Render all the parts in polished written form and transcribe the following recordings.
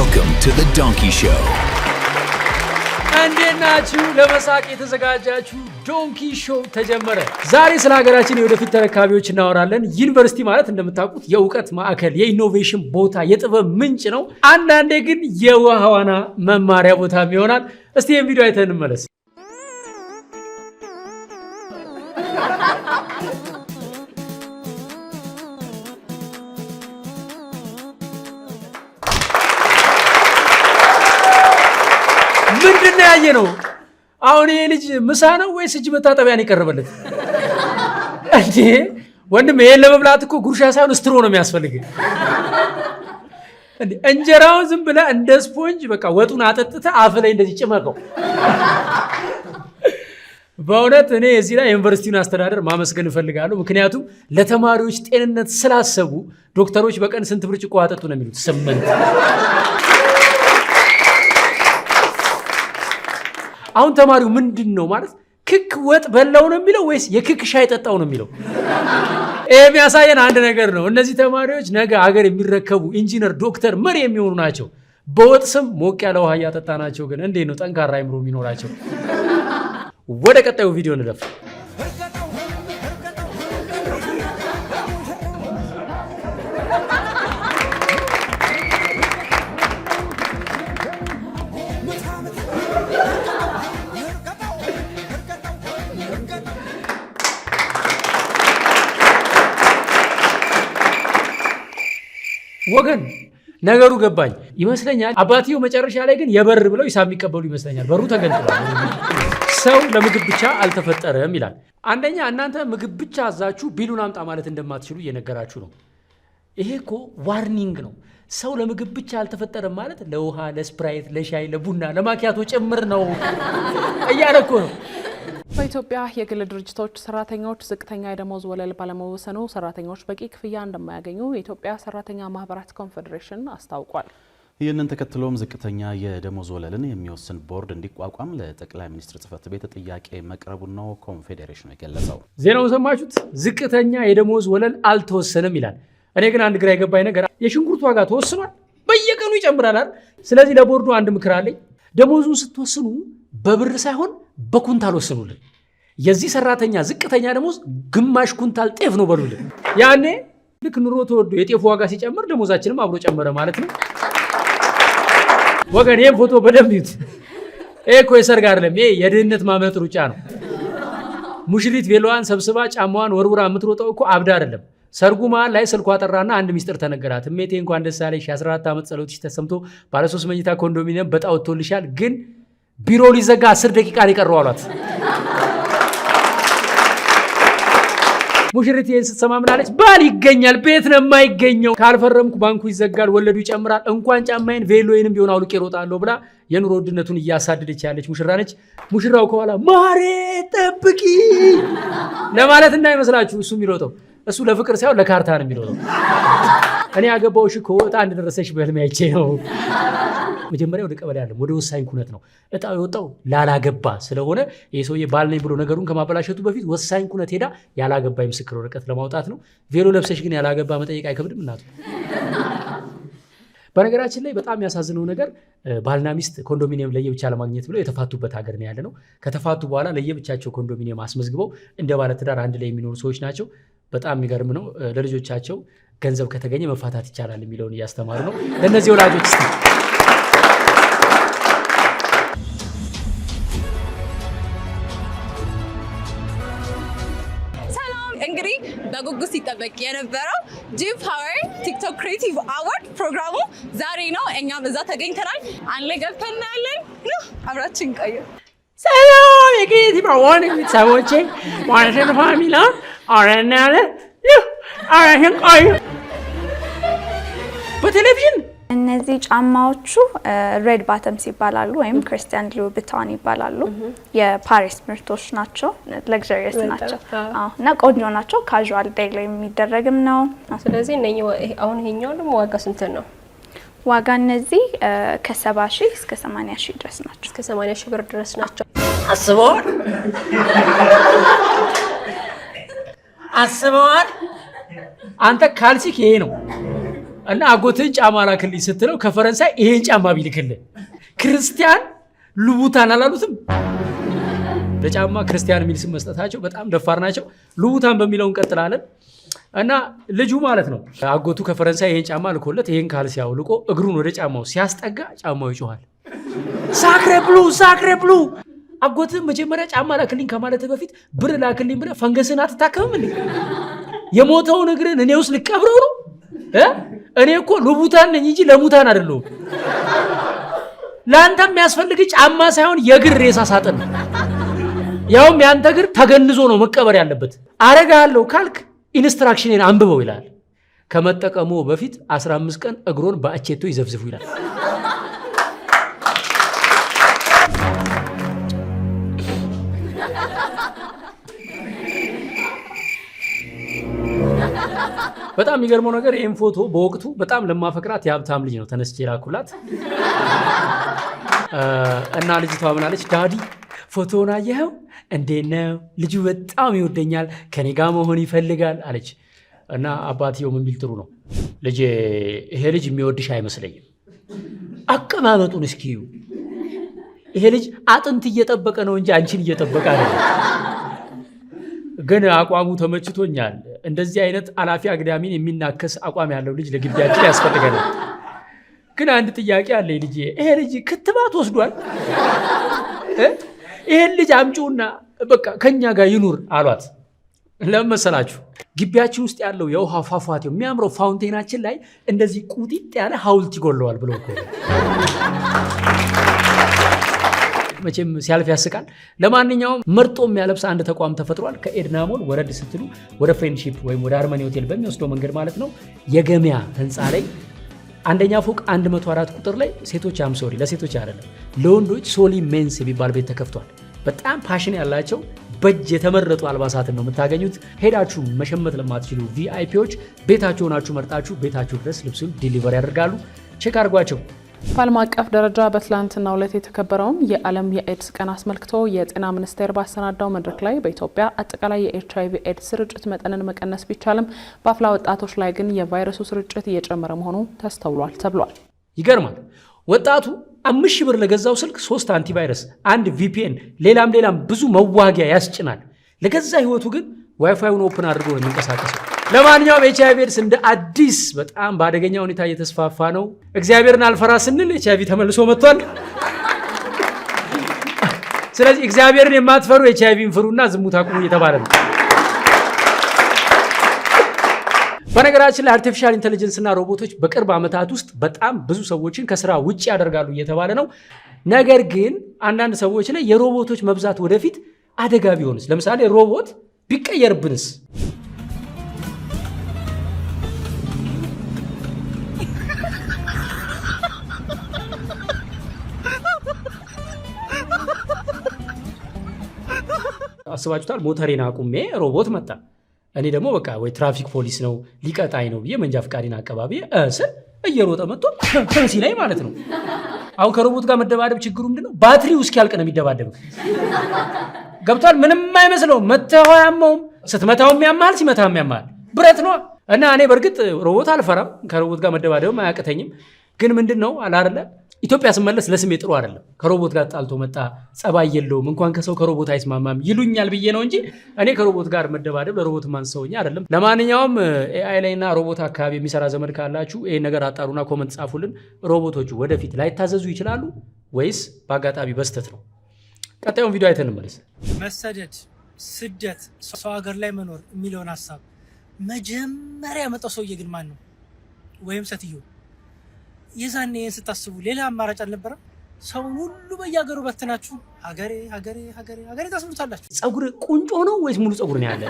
Welcome to the Donkey Show. እንዴት ናችሁ? ለመሳቅ የተዘጋጃችሁ Donkey Show ተጀመረ። ዛሬ ስለ ሀገራችን የወደፊት ተረካቢዎች እናወራለን። ዩኒቨርሲቲ ማለት እንደምታውቁት የእውቀት ማዕከል፣ የ innovation ቦታ፣ የጥበብ ምንጭ ነው። አንዳንዴ ግን የውሃ ዋና መማሪያ ቦታም ይሆናል። እስቲ ይህን ቪዲዮ አይተን እንመለስ። ምንድን ነው ያየ ነው? አሁን ይሄ ልጅ ምሳ ነው ወይስ እጅ መታጠቢያን የቀረበለት? እንዴ ወንድም፣ ይሄን ለመብላት እኮ ጉርሻ ሳይሆን straw ነው የሚያስፈልግ። እንዴ እንጀራውን ዝም ብለህ እንደ ስፖንጅ በቃ ወጡን አጠጥተህ አፍ ላይ እንደዚህ ጭመቀው። በእውነት እኔ የዚህ ላይ የዩኒቨርሲቲውን አስተዳደር ማመስገን እፈልጋለሁ። ምክንያቱም ለተማሪዎች ጤንነት ስላሰቡ ዶክተሮች በቀን ስንት ብርጭቆ አጠጡ ነው የሚሉት? 8። አሁን ተማሪው ምንድን ነው ማለት ክክ ወጥ በላው ነው የሚለው ወይስ የክክ ሻይ ጠጣው ነው የሚለው? ይህ የሚያሳየን አንድ ነገር ነው። እነዚህ ተማሪዎች ነገ አገር የሚረከቡ ኢንጂነር፣ ዶክተር፣ መሪ የሚሆኑ ናቸው። በወጥ ስም ሞቅ ያለ ውሃ እያጠጣ ናቸው። ግን እንዴት ነው ጠንካራ አይምሮ የሚኖራቸው? ወደ ቀጣዩ ቪዲዮ እንለፍ። ወገን ነገሩ ገባኝ ይመስለኛል። አባትየው መጨረሻ ላይ ግን የበር ብለው ሂሳብ የሚቀበሉ ይመስለኛል። በሩ ተገንጥሏል። ሰው ለምግብ ብቻ አልተፈጠረም ይላል። አንደኛ እናንተ ምግብ ብቻ አዛችሁ bill ኡን አምጣ ማለት እንደማትችሉ እየነገራችሁ ነው። ይሄ እኮ warning ነው። ሰው ለምግብ ብቻ አልተፈጠረም ማለት ለውሃ፣ ለ Sprite፣ ለሻይ፣ ለቡና፣ ለማኪያቶ ጭምር ነው እያለ እኮ ነው። በኢትዮጵያ የግል ድርጅቶች ሰራተኞች ዝቅተኛ የደሞዝ ወለል ባለመወሰኑ ሰራተኞች በቂ ክፍያ እንደማያገኙ የኢትዮጵያ ሰራተኛ ማህበራት ኮንፌዴሬሽን አስታውቋል። ይህንን ተከትሎም ዝቅተኛ የደሞዝ ወለልን የሚወስን ቦርድ እንዲቋቋም ለጠቅላይ ሚኒስትር ጽሕፈት ቤት ጥያቄ መቅረቡን ነው ኮንፌዴሬሽኑ የገለጸው። ዜናውን ሰማችሁት? ዝቅተኛ የደሞዝ ወለል አልተወሰነም ይላል። እኔ ግን አንድ ግራ የገባኝ ነገር የሽንኩርት ዋጋ ተወስኗል፣ በየቀኑ ይጨምራል አይደል? ስለዚህ ለቦርዱ አንድ ምክር አለኝ። ደሞዙን ስትወስኑ በብር ሳይሆን በኩንታል ወስኑልን። የዚህ ሰራተኛ ዝቅተኛ ደሞዝ ግማሽ ኩንታል ጤፍ ነው በሉልን። ያኔ ልክ ኑሮ ተወዶ የጤፍ ዋጋ ሲጨምር ደሞዛችንም አብሮ ጨመረ ማለት ነው። ወገን ይህም ፎቶ በደንብ ይዩት። ይሄ እኮ የሰርግ አይደለም፣ ይሄ የድህነት ማምለጥ ሩጫ ነው። ሙሽሪት ቬሎዋን ሰብስባ ጫማዋን ወርውራ የምትሮጠው እኮ አብዳ አይደለም። ሰርጉ መሃል ላይ ስልኳ ጠራና አንድ ሚስጥር ተነገራት። እሜቴ እንኳን ደስ አለሽ፣ የ14 ዓመት ጸሎትሽ ተሰምቶ ባለሶስት መኝታ ኮንዶሚኒየም በጣ ወጥቶልሻል፣ ግን ቢሮ ሊዘጋ 10 ደቂቃ ነው የቀረው አሏት። ሙሽሪት ይህን ስትሰማ ምን አለች? ባል ይገኛል፣ ቤት ነው የማይገኘው። ካልፈረምኩ ባንኩ ይዘጋል፣ ወለዱ ይጨምራል፣ እንኳን ጫማዬን ቬሎዬንም ቢሆን አውልቄ እሮጣለሁ ብላ የኑሮ ውድነቱን እያሳደደች ያለች ሙሽራ ነች። ሙሽራው ከኋላ ማሬ ጠብቂ ለማለት እንዳይመስላችሁ እሱ የሚሮጠው እሱ ለፍቅር ሳይሆን ለካርታ ነው የሚሮጠው። እኔ ያገባሁሽ እኮ ዕጣ እንደደረሰሽ በህልሜ አይቼ ነው። መጀመሪያ ወደ ቀበሌ አይደለም ወደ ወሳኝ ኩነት ነው እጣው የወጣው ላላገባ ስለሆነ ይህ ሰውዬ ባል ነኝ ብሎ ነገሩን ከማበላሸቱ በፊት ወሳኝ ኩነት ሄዳ ያላገባ የምስክር ወረቀት ለማውጣት ነው። ቬሎ ለብሰሽ ግን ያላገባ መጠየቅ አይከብድም እናቱ። በነገራችን ላይ በጣም የሚያሳዝነው ነገር ባልና ሚስት ኮንዶሚኒየም ለየብቻ ለማግኘት ብለው የተፋቱበት ሀገር ነው ያለ ነው። ከተፋቱ በኋላ ለየብቻቸው ኮንዶሚኒየም አስመዝግበው እንደ ባለትዳር አንድ ላይ የሚኖሩ ሰዎች ናቸው። በጣም የሚገርም ነው። ለልጆቻቸው ገንዘብ ከተገኘ መፋታት ይቻላል የሚለውን እያስተማሩ ነው። ለእነዚህ ወላጆች እስኪ ሰላም። እንግዲህ በጉጉት ሲጠበቅ የነበረው G Power TikTok Creative Award ፕሮግራሙ ዛሬ ነው። እኛም እዛ ተገኝተናል። አንድ ላይ ገብተን እናያለን። ኑ አብራችን ቆዩ። ሰላም የ Creative Award ቤተሰቦቼ ማለትን family አብረን እናያለን። አብራችን ቆዩ። በቴሌቪዥን እነዚህ ጫማዎቹ Red Bottoms ይባላሉ ወይም Christian Louboutin ይባላሉ። የፓሪስ ምርቶች ናቸው። Luxurious ናቸው አዎ፣ እና ቆንጆ ናቸው። Casual day ላይ የሚደረግም ነው። ስለዚህ እነኚህ አሁን ይሄኛው ደግሞ ዋጋ ስንት ነው? ዋጋ እነዚህ ከ70 ሺህ እስከ 80 ሺህ ድረስ ናቸው። እስከ 80 ሺህ ብር ድረስ ናቸው። አስበዋል አስበዋል። አንተ ካልሲክ ይሄ ነው። እና አጎትህን ጫማ ላክልኝ ስትለው ከፈረንሳይ ይሄን ጫማ ቢልክልህ ክርስቲያን ሉቡታን አላሉትም? ለጫማ ክርስቲያን የሚል ስም መስጠታቸው በጣም ደፋር ናቸው። ሉቡታን በሚለው እንቀጥላለን። እና ልጁ ማለት ነው አጎቱ ከፈረንሳይ ይሄን ጫማ ልኮለት ይሄን ካልሲ አውልቆ እግሩን ወደ ጫማው ሲያስጠጋ ጫማው ይጮኋል። Sacré bleu፣ sacré bleu። አጎትህ መጀመሪያ ጫማ ላክልኝ ከማለት በፊት ብር ላክልኝ ብለህ ፈንገስን አትታከምም እንዴ? የሞተውን እግርን እኔ ውስጥ ልቀብረው ነው? እኔ እኮ ሉቡታን ነኝ እንጂ ለሙታን አይደለሁም። ለአንተ የሚያስፈልግ ጫማ ሳይሆን የእግር ሬሳ ሳጥን ነው። ያውም ያንተ እግር ተገንዞ ነው መቀበር ያለበት። አረጋለሁ ካልክ instruction ን አንብበው ይላል። ከመጠቀሙ በፊት 15 ቀን እግሮን በአቼቶ ይዘፍዝፉ ይላል። በጣም የሚገርመው ነገር ይህን ፎቶ በወቅቱ በጣም ለማፈቅራት የሀብታም ልጅ ነው ተነስቼ ላኩላት እና ልጅቷ ምን አለች? Daddy ፎቶውን አየኸው? እንዴት ነው? ልጁ በጣም ይወደኛል፣ ከኔ ጋር መሆን ይፈልጋል አለች። እና አባትየው ምን ቢል ጥሩ ነው? ልጄ ይሄ ልጅ የሚወድሽ አይመስለኝም። አቀማመጡን እስኪዩ። ይሄ ልጅ አጥንት እየጠበቀ ነው እንጂ አንቺን እየጠበቀ አይደለም። ግን አቋሙ ተመችቶኛል። እንደዚህ አይነት አላፊ አግዳሚን የሚናከስ አቋም ያለው ልጅ ለግቢያችን ያስፈልገናል። ግን አንድ ጥያቄ አለኝ ልጄ፣ ይሄ ልጅ ክትባት ወስዷል? ይሄን ልጅ አምጪውና በቃ ከኛ ጋር ይኑር አሏት። ለምን መሰላችሁ? ግቢያችን ውስጥ ያለው የውሃ ፏፏቴው የሚያምረው fountain ኣችን ላይ እንደዚህ ቁጢጥ ያለ ሐውልት ይጎለዋል ብሎ እኮ መቼም ሲያልፍ ያስቃል። ለማንኛውም መርጦ የሚያለብስ አንድ ተቋም ተፈጥሯል። ከኤድና ሞል ወረድ ስትሉ ወደ ፍሬንድሺፕ ወይም ወደ ሃርመኒ ሆቴል በሚወስደው መንገድ ማለት ነው፣ የገሚያ ህንፃ ላይ አንደኛ ፎቅ 104 ቁጥር ላይ ሴቶች፣ I'm sorry፣ ለሴቶች አይደለም ለወንዶች ሶሊ ሜንስ የሚባል ቤት ተከፍቷል። በጣም ፋሽን ያላቸው በእጅ የተመረጡ አልባሳትን ነው የምታገኙት። ሄዳችሁ መሸመት ለማትችሉ VIP ዎች ቤታችሁ ሆናችሁ መርጣችሁ ቤታችሁ ድረስ ልብሱን deliver ያደርጋሉ። Check አድርጓቸው። በዓለም አቀፍ ደረጃ በትላንትናው ዕለት የተከበረውን የዓለም የኤድስ ቀን አስመልክቶ የጤና ሚኒስቴር ባሰናዳው መድረክ ላይ በኢትዮጵያ አጠቃላይ የኤች አይቪ ኤድስ ስርጭት መጠንን መቀነስ ቢቻልም በአፍላ ወጣቶች ላይ ግን የቫይረሱ ስርጭት እየጨመረ መሆኑ ተስተውሏል ተብሏል። ይገርማል። ወጣቱ 5,000 ብር ለገዛው ስልክ 3 antivirus፣ አንድ VPN፣ ሌላም ሌላም ብዙ መዋጊያ ያስጭናል። ለገዛ ህይወቱ ግን WiFi ውን open አድርጎ ነው የሚንቀሳቀሰው። ለማንኛውም ኤች አይቪ ኤድስ እንደ አዲስ በጣም በአደገኛ ሁኔታ እየተስፋፋ ነው። እግዚአብሔርን አልፈራ ስንል ኤች አይቪ ተመልሶ መጥቷል። ስለዚህ እግዚአብሔርን የማትፈሩ ኤች አይቪን ፍሩና ዝሙት አቁሙ እየተባለ ነው። በነገራችን ላይ artificial intelligence እና ሮቦቶች በቅርብ ዓመታት ውስጥ በጣም ብዙ ሰዎችን ከስራ ውጭ ያደርጋሉ እየተባለ ነው። ነገር ግን አንዳንድ ሰዎች ላይ የሮቦቶች መብዛት ወደፊት አደጋ ቢሆንስ? ለምሳሌ ሮቦት ቢቀየርብንስ? አስባችሁታል? ሞተሬን አቁሜ ሮቦት መጣ። እኔ ደግሞ በቃ ወይ ትራፊክ ፖሊስ ነው ሊቀጣኝ ነው ብዬ መንጃ ፈቃዴን አቀባቢ ስል እየሮጠ መጥቶ ሲለኝ ማለት ነው። አሁን ከሮቦት ጋር መደባደብ ችግሩ ምንድን ነው? ባትሪው እስኪያልቅ ነው የሚደባደብ። ገብቷል? ምንም አይመስለውም። መተው አያመውም። ስትመታውም ያመሃል፣ ሲመታውም ያመሃል። ብረት ነው። እና እኔ በእርግጥ ሮቦት አልፈራም። ከሮቦት ጋር መደባደብም አያቅተኝም። ግን ምንድን ነው አለ አይደለ፣ ኢትዮጵያ ስመለስ ለስሜ ጥሩ አይደለም። ከሮቦት ጋር ጣልቶ መጣ፣ ጸባይ የለውም፣ እንኳን ከሰው ከሮቦት አይስማማም ይሉኛል ብዬ ነው እንጂ እኔ ከሮቦት ጋር መደባደብ ለሮቦት ማንሰውኛ አይደለም። ለማንኛውም AI ላይና ሮቦት አካባቢ የሚሰራ ዘመድ ካላችሁ ይህን ነገር አጣሩና comment ጻፉልን። ሮቦቶቹ ወደፊት ላይታዘዙ ይችላሉ ወይስ በአጋጣሚ በስተት ነው? ቀጣዩን ቪዲዮ አይተን እንመለስ። መሰደድ፣ ስደት፣ ሰው ሀገር ላይ መኖር የሚለውን ሀሳብ መጀመሪያ ያመጣው ሰውዬ ግን ማን ነው? ወይም ሴትዮ? የዛኔ ይህን ስታስቡ ሌላ አማራጭ አልነበረም? ሰውን ሁሉ በየሀገሩ በትናችሁ ሀገሬ ሀገሬ ሀገሬ ሀገሬ ታስብሉታላችሁ። ፀጉር ቁንጮ ነው ወይስ ሙሉ ፀጉር ነው ያለ?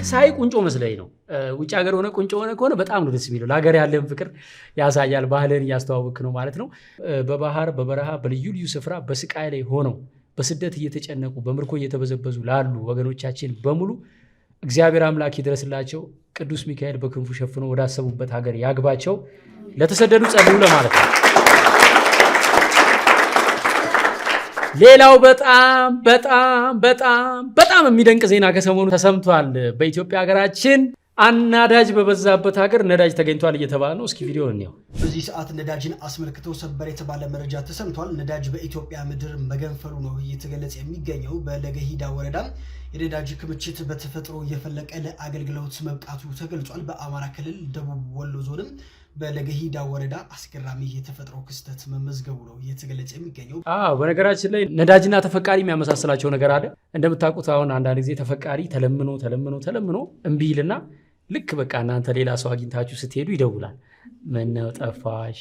ሳይ ቁንጮ መስለኝ ነው። ውጭ ሀገር ሆነ ቁንጮ ሆነ ከሆነ በጣም ነው ደስ የሚለው። ለሀገር ያለን ፍቅር ያሳያል። ባህልን እያስተዋወቅ ነው ማለት ነው። በባህር በበረሃ በልዩ ልዩ ስፍራ በስቃይ ላይ ሆነው በስደት እየተጨነቁ በምርኮ እየተበዘበዙ ላሉ ወገኖቻችን በሙሉ እግዚአብሔር አምላክ ይድረስላቸው። ቅዱስ ሚካኤል በክንፉ ሸፍኖ ወዳሰቡበት ሀገር ያግባቸው። ለተሰደዱ ጸልዩ ለማለት ነው። ሌላው በጣም በጣም በጣም በጣም የሚደንቅ ዜና ከሰሞኑ ተሰምቷል። በኢትዮጵያ ሀገራችን አናዳጅ በበዛበት ሀገር ነዳጅ ተገኝቷል እየተባለ ነው። እስኪ ቪዲዮ እንየው። በዚህ ሰዓት ነዳጅን አስመልክቶ ሰበር የተባለ መረጃ ተሰምቷል። ነዳጅ በኢትዮጵያ ምድር መገንፈሉ ነው እየተገለጸ የሚገኘው። በለገሂዳ ወረዳ የነዳጅ ክምችት በተፈጥሮ እየፈለቀ ለአገልግሎት መብቃቱ ተገልጿል። በአማራ ክልል ደቡብ ወሎ ዞንም በለገሂዳ ወረዳ አስገራሚ የተፈጥሮ ክስተት መመዝገቡ ነው እየተገለጸ የሚገኘው። አዎ፣ በነገራችን ላይ ነዳጅና ተፈቃሪ የሚያመሳስላቸው ነገር አለ። እንደምታውቁት አሁን አንዳንድ ጊዜ ተፈቃሪ ተለምኖ ተለምኖ ተለምኖ እምቢ ይልና ልክ በቃ እናንተ ሌላ ሰው አግኝታችሁ ስትሄዱ ይደውላል። ምነው ጠፋሽ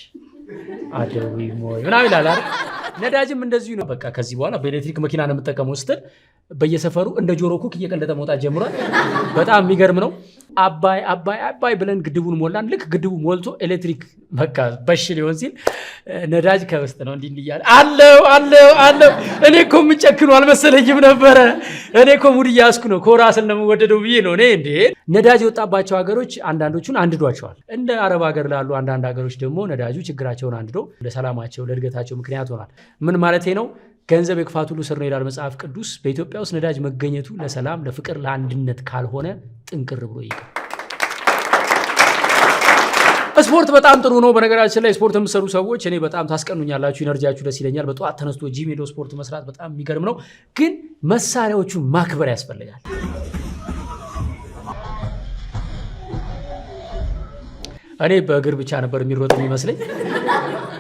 አትደውይም ወይ ምናምን ይላል አይደል? ነዳጅም እንደዚሁ ነው። በቃ ከዚህ በኋላ በኤሌክትሪክ መኪና ነው የምጠቀመው ስትል በየሰፈሩ እንደ ጆሮ ኩክ እየቀለጠ መውጣት ጀምሯል። በጣም የሚገርም ነው። አባይ አባይ አባይ ብለን ግድቡን ሞላን። ልክ ግድቡ ሞልቶ ኤሌክትሪክ በቃ በሽ ሊሆን ሲል ነዳጅ ከውስጥ ነው እንዲህ እንዲህ እያለ አለው አለው አለው። እኔ እኮ የምጨክኑ አልመሰለኝም ነበረ። እኔ እኮ ሙድ እያያዝኩ ነው፣ ኮራ ስል ነው የምወደደው ብዬ ነው እኔ። እንዴ፣ ነዳጅ የወጣባቸው ሀገሮች አንዳንዶቹን አንድዷቸዋል። እንደ አረብ ሀገር ላሉ አንዳንድ ሀገሮች ደግሞ ነዳጁ ችግራቸውን አንድዶ ለሰላማቸው ለእድገታቸው ምክንያት ሆኗል። ምን ማለቴ ነው? ገንዘብ የክፋት ሁሉ ስር ነው ይላል መጽሐፍ ቅዱስ። በኢትዮጵያ ውስጥ ነዳጅ መገኘቱ ለሰላም፣ ለፍቅር፣ ለአንድነት ካልሆነ ጥንቅር ብሎ ይቅር። ስፖርት በጣም ጥሩ ነው። በነገራችን ላይ ስፖርት የምትሰሩ ሰዎች እኔ በጣም ታስቀኑኛላችሁ፣ energy ያችሁ ደስ ይለኛል። በጠዋት ተነስቶ ጂም ሄዶ ስፖርት መስራት በጣም የሚገርም ነው። ግን መሳሪያዎቹን ማክበር ያስፈልጋል። እኔ በእግር ብቻ ነበር የሚሮጥ የሚመስለኝ።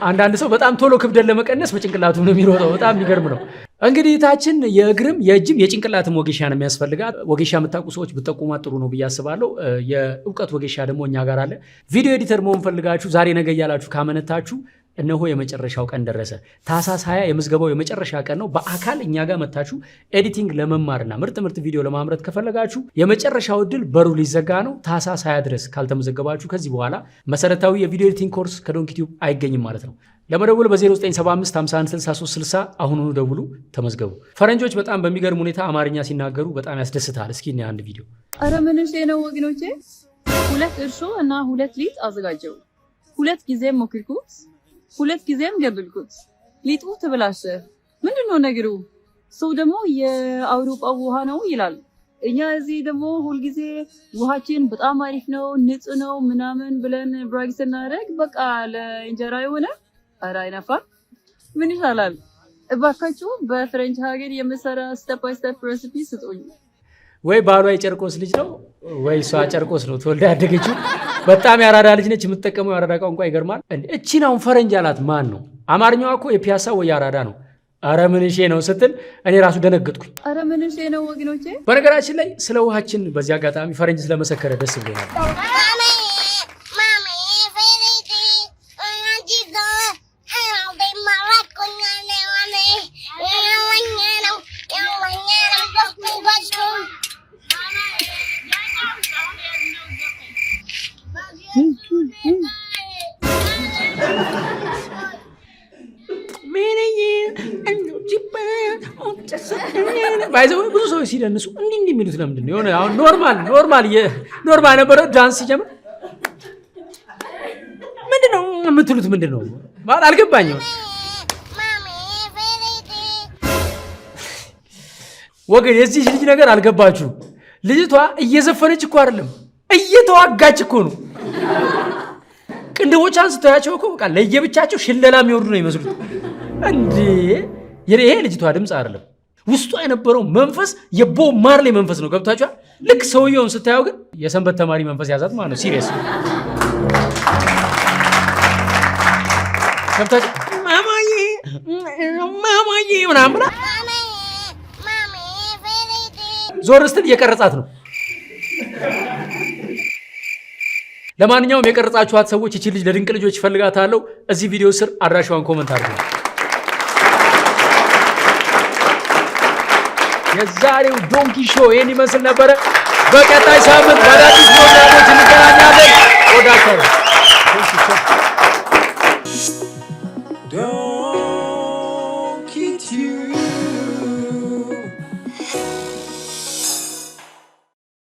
አንዳንድ ሰው በጣም ቶሎ ክብደት ለመቀነስ በጭንቅላቱ ነው የሚሮጠው። በጣም የሚገርም ነው። እንግዲህ ታችን የእግርም የእጅም የጭንቅላትም ወጌሻ ነው የሚያስፈልጋት። ወጌሻ የምታውቁ ሰዎች ብጠቁማት ጥሩ ነው ብዬ አስባለሁ። የእውቀት ወጌሻ ደግሞ እኛ ጋር አለ። Video editor መሆን ፈልጋችሁ ዛሬ ነገ እያላችሁ ካመነታችሁ እነሆ የመጨረሻው ቀን ደረሰ። ታህሳስ 20 የምዝገባው የመጨረሻ ቀን ነው። በአካል እኛ ጋር መታችሁ editing ለመማርና ምርጥ ምርጥ ቪዲዮ ለማምረት ከፈለጋችሁ የመጨረሻው እድል በሩ ሊዘጋ ነው። ታህሳስ 20 ድረስ ካልተመዘገባችሁ ከዚህ በኋላ መሰረታዊ የ video editing course ከዶንኪ ቲዩብ አይገኝም ማለት ነው። ለመደወል በ0975 51 63 60 አሁኑኑ ደውሉ፣ ተመዝገቡ። ፈረንጆች በጣም በሚገርም ሁኔታ አማርኛ ሲናገሩ በጣም ያስደስታል። እስኪ እኔ አንድ ቪዲዮ። አረ ምንሼ ነው ወገኖቼ፣ ሁለት እርሾ እና ሁለት ሊጥ አዘጋጀው። ሁለት ጊዜም ሞክርኩት፣ ሁለት ጊዜም ገብልኩት። ሊጡ ተበላሸ። ምንድን ነው ነገሩ? ሰው ደግሞ የአውሮፓ ውሃ ነው ይላል። እኛ እዚህ ደግሞ ሁልጊዜ ውሃችን በጣም አሪፍ ነው፣ ንጹህ ነው ምናምን ብለን brag ስናደርግ በቃ ለእንጀራ የሆነ ኧረ አይነፋም። ምን ይሻላል? እባካችሁ በፈረንጅ ሀገር የምሰራ step by step recipe ስጡኝ። ወይ ባሏ የጨርቆስ ልጅ ነው ወይ እሷ ጨርቆስ ነው ተወልዳ ያደገችው። በጣም የአራዳ ልጅ ነች። የምትጠቀመው የአራዳ ቋንቋ ይገርማል። እቺን አሁን ፈረንጅ አላት ማን ነው? አማርኛዋ እኮ የፒያሳ ወይ የአራዳ ነው። አረ ምንሼ ነው ስትል እኔ ራሱ ደነገጥኩኝ። አረ ምንሼ ነው ወገኖቼ። በነገራችን ላይ ስለ ውሃችን በዚህ አጋጣሚ ፈረንጅ ስለመሰከረ ደስ ብሎናል። By the way ብዙ ሰዎች ሲደንሱ እንዲህ እንዲህ የሚሉት ለምንድን ነው? የሆነ አሁን normal የነበረው ዳንስ ሲጀምር ምንድን ነው የምትሉት? ምንድን ነው ማለት አልገባኝም። ወገን፣ የዚህ ልጅ ነገር አልገባችሁም። ልጅቷ እየዘፈነች እኮ አይደለም፣ እየተዋጋች እኮ ነው። ቅንድቦቿን ስታያቸው እኮ በቃ ለየብቻቸው ሽለላ የሚወርዱ ነው ይመስሉት። እንዴ፣ ይሄ ልጅቷ ድምፅ አይደለም። ውስጧ የነበረው መንፈስ የቦብ ማርሌ መንፈስ ነው። ገብታችኋል? ልክ ሰውየውን ስታየው ግን የሰንበት ተማሪ መንፈስ ያዛት ማለት ነው። Serious ገብታችሁ ማማዬ ማማዬ ምናምን ብላ ዞር ስትል እየቀረጻት ነው። ለማንኛውም የቀረጻችኋት ሰዎች ይቺ ልጅ ለድንቅ ልጆች እፈልጋታለሁ። እዚህ ቪዲዮ ስር አድራሻዋን comment አድርጉ። የዛሬው ዶንኪ ሾው ይህን ይመስል ነበረ። በቀጣይ ሳምንት በአዳዲስ ፕሮግራሞች እንገናኛለን። ወዳችኋለሁ።